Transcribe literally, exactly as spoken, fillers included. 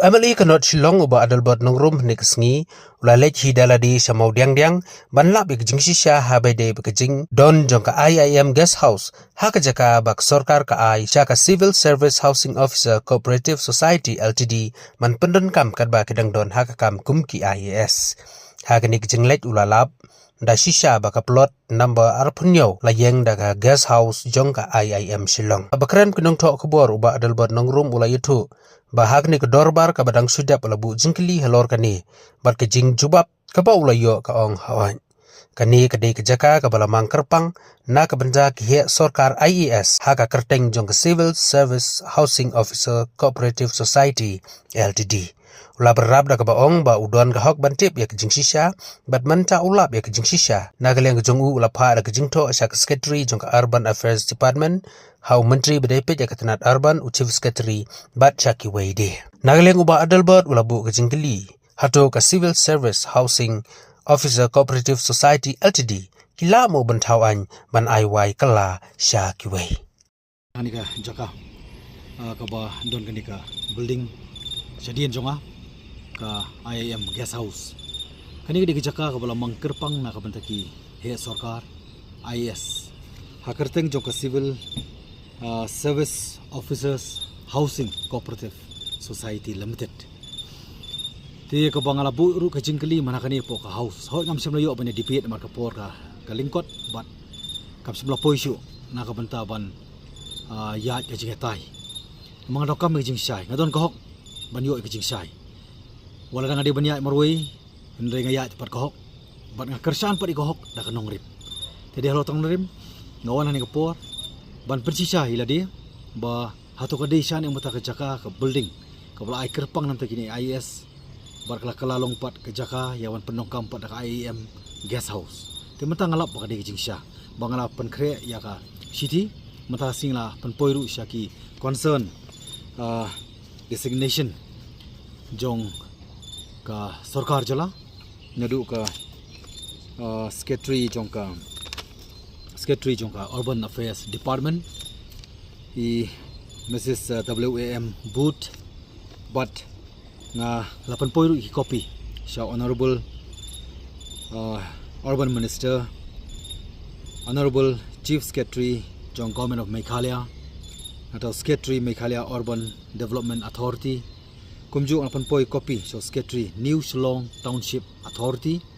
M L A ka North Shillong u Bah Adelbert Nongrum hynne ka sngi u la leit hi da lade sha Mawdiangdiang ban lap ïa ka jingshisha ha ba dei ba ka jingdon jong ka I I M Guest House ha ka jaka ba ka sorkar ka ai sha ka Civil Service Housing Officer Cooperative Society L T D ban pyndonkam katba ki dang don ha ka kam kum ki I A S. Ha kane ka jingleit u la lap da shisha ba ka plot number arphew hynñiew la ïeng da ka guest house jong ka I I M Shillong. Ba kren ki nongthoh khubor u Bah Adelbert Nongrum u la ïathuh ba ha kane ka dorbar kaba dang shu dep la buh jingkylli halor kane bad ka jingjubab kaba u la ïoh ka ong hawai. Kane ka dei ka jaka kaba la mang kyrpang na ka bynta ki heh sorkar I A S ha ka kyrteng jong ka Civil Service Housing Officer Cooperative Society L T D. U la bynrap da kaba ong ba u don ka hok ban tip ïa ka jingshisha bad mynta u lap ïa ka jingshisha. Na ka liang ka jong u u la phah da ka jingthoh sha ka Secretary jong ka Urban Affairs Department, ha u Myntri ba dei peit ïa ka tnat Urban, u Chief Secretary bad sha kiwei de. Na ka liang u Bah Adelbert u la buh ka jingkylli, hato ka Civil Service Housing Officer Cooperative Society L T D ki lah mo ban thaw aiñ ban ai wai kylla sha kiwei? Kane ka jaka, ah, kaba don kane ka building shadien jong nga, ka I I M Guest House. Kane ka dei ka jaka kaba la mang kyrpang na ka bynta ki heh sorkar I A S ha kyrteng jong ka Civil, ah, Service Officers Housing Cooperative Society Limited. Te kaba nga la buh ruh ka jingkylli mynta kane hapoh ka house. Hooid, ngam shym la ïoh ban ïa debate namar ka por ka, ka lyngkot bad kam shym la poi shuh na ka bynta ban, ah, ïaid ka jingïatai. Namar nga donkam ka jingshai, nga don ka hok ban ïoh ka jingshai. Wat la dang nga dei ban ïaid marwei, hynrei nga ïaid pat ka hok bad nga kyrshan pat ïa ka hok da ka nongrim. Te dei halor tang nongrim nga wan ha kane ka por ban pynshisha ïa lade ba hato ka dei shane mynta ka jaka, ka building kaba la ai kyrpang na ka bynta kine I A S bad ka la kylla long pat ka jaka ïa ban pyndonkam pat da ka I I M Guest House. Te mynta nga lap ba ka dei ka jingshisha ba nga la pynkhreh ïa ka shithi. Mynta ka sngi la pynpoi ruh sha ki concern, ah, designation jong ka sorkar jylla, naduh ka, ah, Secretary jong ka, Secretary jong ka Urban Affairs Department, i Missus, ah, W A M Booth, bad nga la pynpoi ruh ki copy sha Honorable, ah, Urban Minister, Honorable Chief Secretary jong Government of Meghalaya, nangta Secretary Meghalaya Urban Development Authority, kumjuh nga la pynpoi copy sha Secretary New Shillong Township Authority,